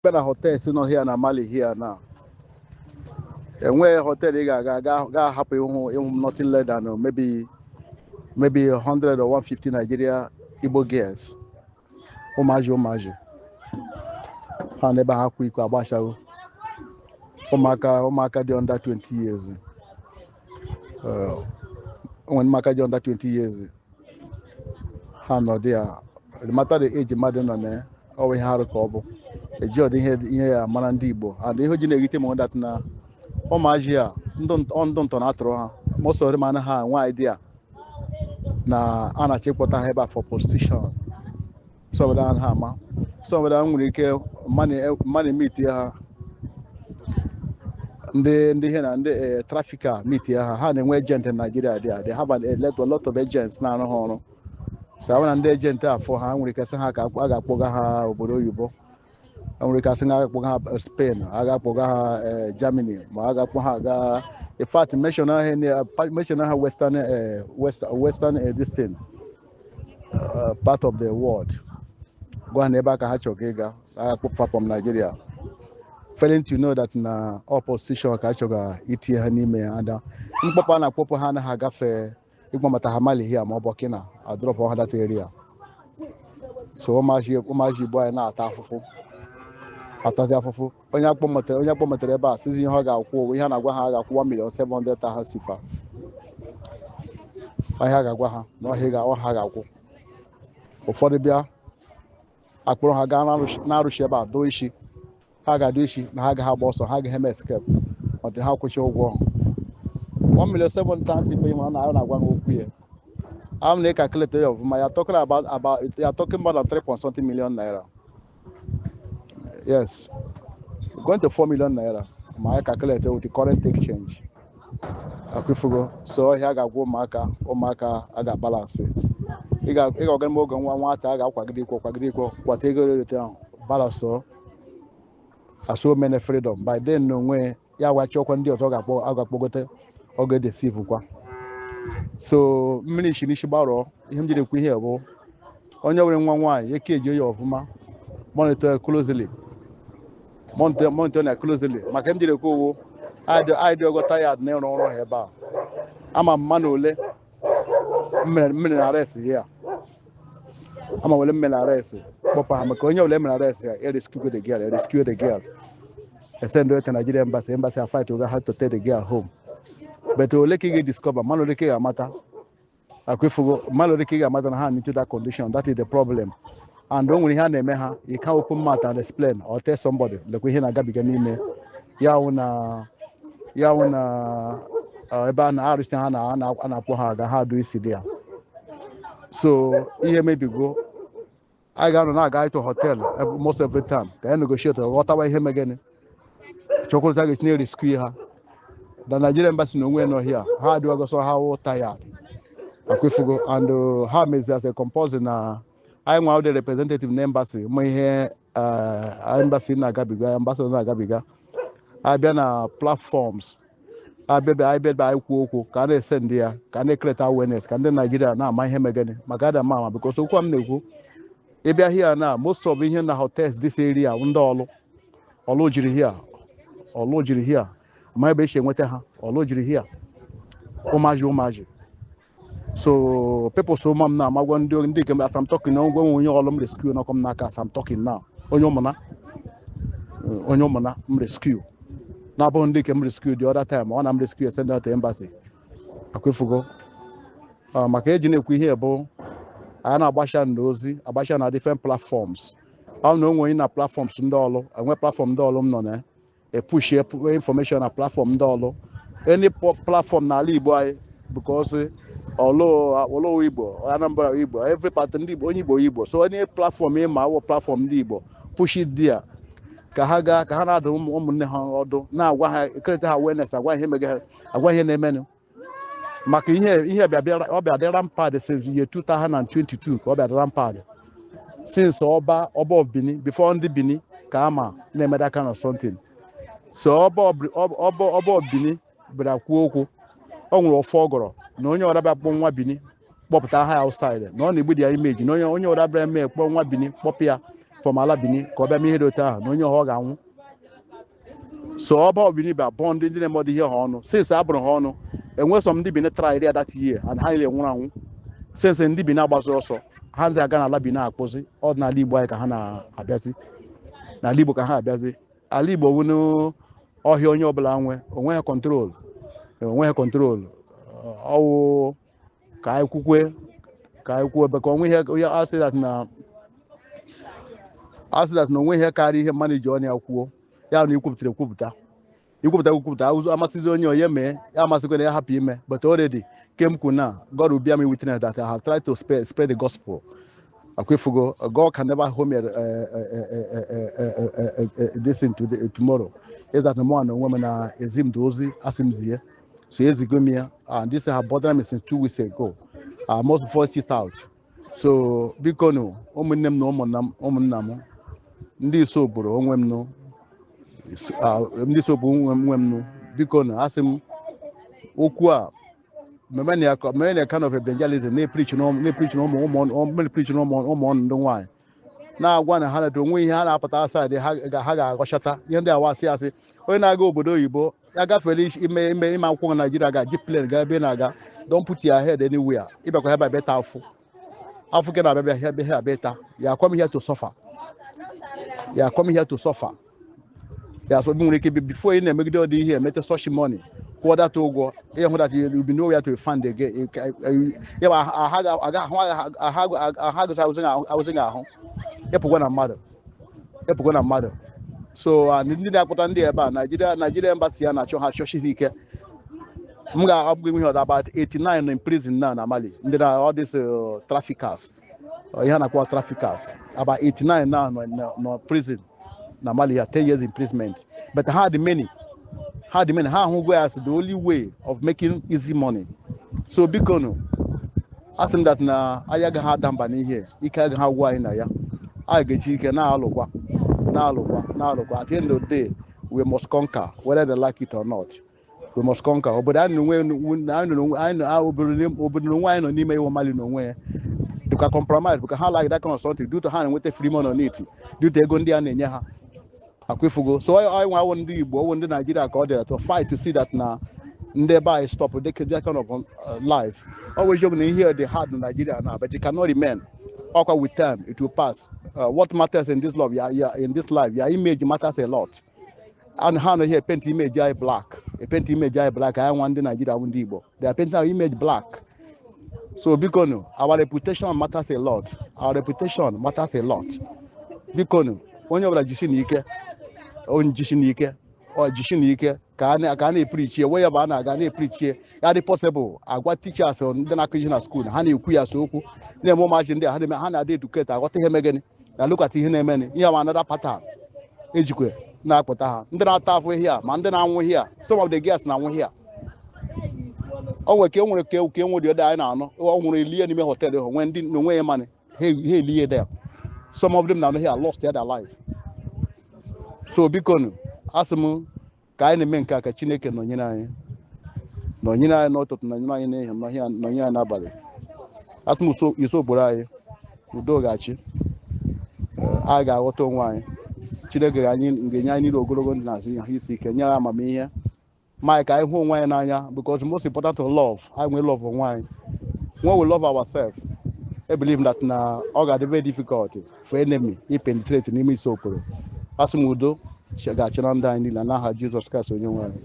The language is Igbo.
Bịa na hotels nọ here na Mali here now, enweghị hotel ị ga-aga ga-ahapụ ịhụ nothing less than maybe 100 or 150 Nigeria Igbo girls, ụmụazị ụmụazị ha n'ebe ha kwa iko agbachago, ụmụaka ụmụaka dị under 20 years. Onwere ụmụaka dị under 20 years ha nọ dị ya. No matter the age mmadụ nọ na ya, ọ bụ ihe arụ ka ọ bụ eji ọdị ihe ya mara ndị Igbo. And ihe o ji na-erite m that na ụmụazị a ndụ ntọ na-atụrụ ha, most of them anaghị enwe idea na a na-achọ ịkpọta ha ebe a for prostitution. Some of them anaghị ama. Some of them nwere ike mmadụ meet ha, ndị ihe na ndị trafficker meet ha. Ha na-enwe agent in Nigeria dị. They have a lot of agents na-arụ ha ọrụ. So ọ na ndị agent afọ ha nwere ike sị ha ka a ga-akpọga ha obodo oyibo, e nwere ike asị na a ga-akpọga ha Spain, a ga-akpọga ha Germany, ma a ga-akpọ ha gaa, in fact, mention ha, mention ha western western this thing, part of the world, gwa ha na ebe a ka ha chọrọ ka ịga, a ga-akpọpụ from Nigeria, failing to know that na opposition ka a chọrọ itinye ha n'ime ya. Ada mkpọpụ a na-akpọpụ ha anaghị agafe ịgbamata ha Mali here ma ọ bụ Burkina, adrop ha that area. So ụmụazị Igbo anyị na-ata afụfụ, atazi afụfụ. Onye akpọmatere ebe a sizi ihe ọ ga-akwụ, ihe a na-agwa ha, a ga-akwụ 1 million 700,000 CFA. Ọhịa ga-agwa ha na ọhịa ga ọha ga-akwụ. Ụfọdụ bịa, akpụrụ ha gaa na-arụshi ebe a doo isi, ha ga-adụ isi na ha agaghị agba ọsọ, ha agaghị eme escape ọtụ ha kwụchi ụgwọ 1 million 700,000 CFA. Ihe na na-agwa ha okwu ya am na calculate ya ọfụma, ya talking about ya talking more than 3 point something million naira. Yes, going to 4 million naira ma anyị calculate with the current exchange. Akwifugo. So ọhịa ga-agwa ụmụaka, ụmụaka a ga-abalance. Ị ga-ọga n'ime oge nwa nwata a ga-akwagide ikwo kwagide ikwo kwata ego rete ahụ balance asụ mene freedom by then na onwe ya gwachọkwa ndị ọzọ ga-akpọ a ga-akpọgote ọ ga-edeceive kwa. So mmiri shi n'isi gbarụọ. Ihe m jiri ekwu ihe bụ onye nwere nwa nwaanyị ekeji ya ọfụma, monitor ya closely, monitor na closely, maka m jiri ekwu owo anyị dị ogo tired na ịrụ ọrụ ha ebe a. Ama mma na ole mmere na arrest ya, ama wele mmere arrest kpọpụ ha, maka onye ọbụla emere arrest ya, e rescue the girl, e rescue the girl, e send her to Nigeria embassy, embassy a fight oga how to take the girl home. But ole ka ị ga-discover mmadụ, ole ka ị ga-amata akwefugo mmadụ, ole ka ị ga-amata na ha into that condition? That is the problem. And o nwere ihe a na-eme ha, you can't open mouth and explain or tell somebody lekwa ihe na-agabiga n'ime ya wụ na ya wụ na ebe a na-arụsị ha na a na-akpọ ha aga ha adụ isi dị ya. So ihe mebigo, anyị ga-anọ na-aga ịtụ hotel most every time ka anyị negotiate, ghọtawa ihe megene, chọkwụrụta ga-esi na-rescue ha na Nigeria embassy na onwe nọ here. Ha adịwago so ha wụ tired, akwefugo. And ha mezi as a compulsory na anyị nwa the representative na embassy ma ihe embassy na-agabiga, ambassador na-agabiga, abịa na platforms, abịa bịa abịa bịa anyị kwuo okwu ka a na-ese ndị ya, ka a na-ecreate awareness, ka ndị Naijiria na-ama ihe megene, maka ada ama ama, because okwu a m na-ekwu, ịbịa here na most of ihe na hotels this area, ndị ọlụ ọlụ jiri here, ọlụ jiri here, ama ebe esi enweta ha, ọlụ jiri here, ụmụazị ụmụazị. So people, so ma m na-amagwa ndị nke as I'm talking na ngwa onye ọlụ m rescue n'ọkọ m n'aka as I'm talking now, onye ụmụna, onye ụmụna m rescue, na-abụghị ndị nke m rescue the other time ọ na m rescue send out to embassy. Akwefugo. Maka eji na-ekwu ihe bụ anyị na-agbasha na ozi agbasha na different platforms ọ na onwe onye na platforms ndị ọlụ enwe platform ndị ọlụ m nọ na epush information na platform ndị ọlụ, any platform n'ala Igbo anyị, because ọlụ ọlụ Igbo, Anambra Igbo, every part ndị Igbo, onye Igbo Igbo. So any platform ịma awụ platform ndị Igbo, push it there ka ha gaa ka ha na-adụ ụmụnne ha ọdụ, na-agwa ha, create ha awareness, agwa ihe mege ha, agwa ihe na-emenụ, maka ihe bịa bịa ọ bịa dị rampant since year 2022, ka ọ bịa dị rampant since ọba of Benin, before ndị Benin ka ama na-eme that kind of something. So ọba of Benin bịara kwuo okwu, ọ nwere ọfọ ọgọrọ na onye ọra bịa kpọọ nwa Benin kpọpụta ha outside na ọ na-egbu ya image, na onye ọra bịara mee kpọọ nwa Benin kpọpụ ya From ala Bini ka ọ bịa mee ihe dị otu ahụ na onye ọha ọ ga-anwụ. So ọba Bini bịa bụọ ndị na-eme ọdị ihe ha ọnụ. Since a bụrụ ha ọnụ, enwe some ndị Bini try ya that year and ha niile nwụrụ anwụ. Since ndị Bini agbazi ọsọ, ha ndị aga n'ala Bini akpụzi ọdịnala Igbo anyị ka ha na-abịazi n'ala Igbo, ka ha abịazi ala Igbo wụ n'ọhịa. Onye ọbụla nwe onweghị control, onweghị control. Ọwụ ka anyị kwukwe, ka anyị kwuo ebe ka onwe ihe onye asị that na asị that na onwe ihe karịa ihe mmadụ ji ọnụ ya kwuo ya na ikwupụtara ekwupụta, ikwupụta ekwupụta ụzọ amasịzi onye onye mee ya, amasịkwa na ya hapụ ime. But already kem kwu na God will bear me witness that I have tried to spread the gospel. Akwefugo, God can never hold me this into the, tomorrow is that no one onwe m na ezi m ozi asị m zie, so ezigo m ya. And this have bothered me since 2 weeks ago. I must voice it out. So biko nụ, ụmụnne m na ụmụnna m, ụmụnna m ndị isi obodo onwe m nụ, ndị isi obodo onwe m nụ, biko nụ, asị m okwu a meme na kind of evangelism na-epreach na na-epreach na ụmụ ụmụ na-epreach na ụmụ ụmụ ndị nwaanyị, na-agwa na ha na onwe ihe ha na-apụta aside ha ga-aghọchata ihe ndị awa asị asị. Onye na-aga obodo oyibo ya gafere ime ime ime akwụkwọ na Naijiria, ga-ji plane gaa ebe ị na-aga. Don't put your head anywhere. Ịbịakwa ebe a bịa taa afụ afụ gị na-abịa bịa bịa bịa taa ya. Come here to suffer, ya come here to suffer ya. So nwere ike before ị na-emegide ọdị ihe emete such money, kwụọ data ụgwọ, ịhụ that you will be nowhere to find again. Ya aha awụzi ahụ ịpụkwa na mmadụ, ịpụkwa na mmadụ. So ndị na-akpọta ndị ebe a, Nigeria embassy ya na-achọ ha achọchighị ike. M ga-abụ ihe ọdọ about 89 in prison now na Mali, ndị na all these traffickers, ihe a na-akpọ traffickers, about 89 now nọ prison na Mali ya, 10 years imprisonment. But ha dị many, ha dị many. Ha ahụgo as the only way of making easy money. So biko nụ, asị m that na anyị agaghị ada mba n'ihe ike agaghị agwụ anyị na ya. Anyị ga-eji ike na-alụkwa, na-alụkwa, na-alụkwa. At the end of the day, we must conquer, whether they like it or not. We must conquer. Obodo anyị n'onwe anyị, obodo n'onwe anyị nọ n'ime iwu Mali n'onwe ya dịka compromise, because ha like that kind of something due to ha na-enweta free money on it, due to ego ndị a na-enye ha akwefugo. So anyị nwa awụ ndị Igbo, ọwụ ndị Naijiria ka ọ dịra to fight to see that na ndị ebe anyị stop that kind of life. Always eziokwu na ihe dị hard na Nigeria now, but it cannot remain. Ọkwa with time it will pass. What matters in this love, yeah, in this life, your image matters a lot. And ha nọ here paint image anyị black, a paint image anyị black. Anyị nwa ndị Nigeria bụ ndị Igbo, they are painting our image black. So biko nụ, our reputation matters a lot. Our reputation matters a lot. Biko nụ, onye ọbụla jisi n'ike, onye jisi n'ike, ọ jisi n'ike ka a na-epreachie we ya bụ a na-aga na-epreachie ya. Dị possible agwa teachers, ndị na-akụzi na school, ha na-ekwu ya so okwu na-eme ụmụazị ndị a ha na-eme, ha na-adị educate, aghọta ihe megịnị na lụkọta ihe na-emeni ihe ma another pattern ejikwe na-akpụta ha, ndị na-ata afụ ihe a, ma ndị na-anwụ ihe a. Some of the girls na-anwụ ihe a. O nwere ka e nwere ka e nwere ọdị anyị na-anụ ọ nwụrụ elie n'ime hotel ahụ, nwee ndị n'onwe ya manị ha elie there. Some of them na-anụ here lost their life. So biko nụ, asị m ka anyị na-eme nke a ka Chineke nọnyere anyị, nọnyere anyị n'ụtụtụ, nọnyere anyị n'ehihie, nọnyere anyị n'abalị. Asị m iso obodo anyị udo ga-achị. Anyị ga-aghọta onwe anyị. Chineke anyị ga-enye anyị niile ogologo ndụ na azụ ihe isi ike, nye anyị amamihe ma ka anyị hụ onwe anyị n'anya, because most important to love anyị nwee love onwe anyị. When we love ourselves, I believe that na ọ ga-adị very difficult for enemy ipenetrate n'ime isi okporo. Asị m udo ga-achị na ndụ anyị niile n'aha Jizọs Kraịst onye nwe anyị.